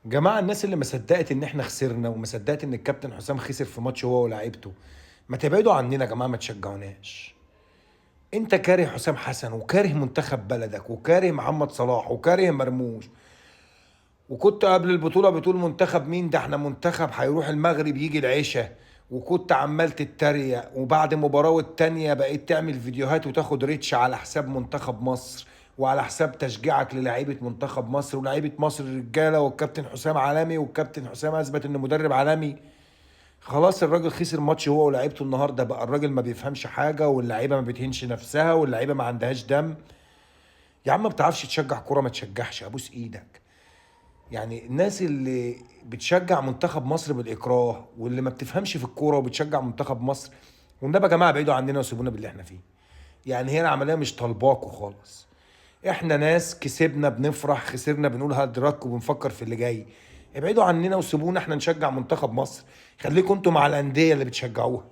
جماعة، الناس اللي ما صدقت ان احنا خسرنا وما صدقت ان الكابتن حسام خسر في ماتش هو ولاعيبته، ما تبعدوا عننا يا جماعة، ما تشجعوناش. انت كاره حسام حسن وكاره منتخب بلدك وكاره محمد صلاح وكاره مرموش، وكنت قبل البطولة بتقول منتخب مين ده، احنا منتخب هيروح المغرب يجي العشاء، وكنت عمال تتريق، وبعد مباراة والتانية بقيت تعمل فيديوهات وتاخد reach على حساب منتخب مصر وعلى حساب تشجيعك للاعيبة منتخب مصر ولاعيبة مصر الرجالة، والكابتن حسام عالمي، والكابتن حسام أثبت إنه مدرب عالمي. خلاص الراجل خسر ماتش هو ولاعيبته النهارده، بقى الراجل ما بيفهمش حاجة، واللعيبة ما بتهنش نفسها، واللعيبة ما عندهاش دم. يا عم ما بتعرفش تشجع كورة ما تشجعش، أبوس إيدك. يعني الناس اللي بتشجع منتخب مصر بالإكراه واللي ما بتفهمش في الكورة وبتشجع منتخب مصر، والنبي يا جماعة بعيدوا عننا وسيبونا باللي احنا فيه. يعني هي العملية مش طالباكوا خالص. احنا ناس كسبنا بنفرح، خسرنا بنقول hard luck وبنفكر في اللي جاي. ابعدوا عننا وسيبونا احنا نشجع منتخب مصر. خليكم انتوا مع الأندية اللي بتشجعوها.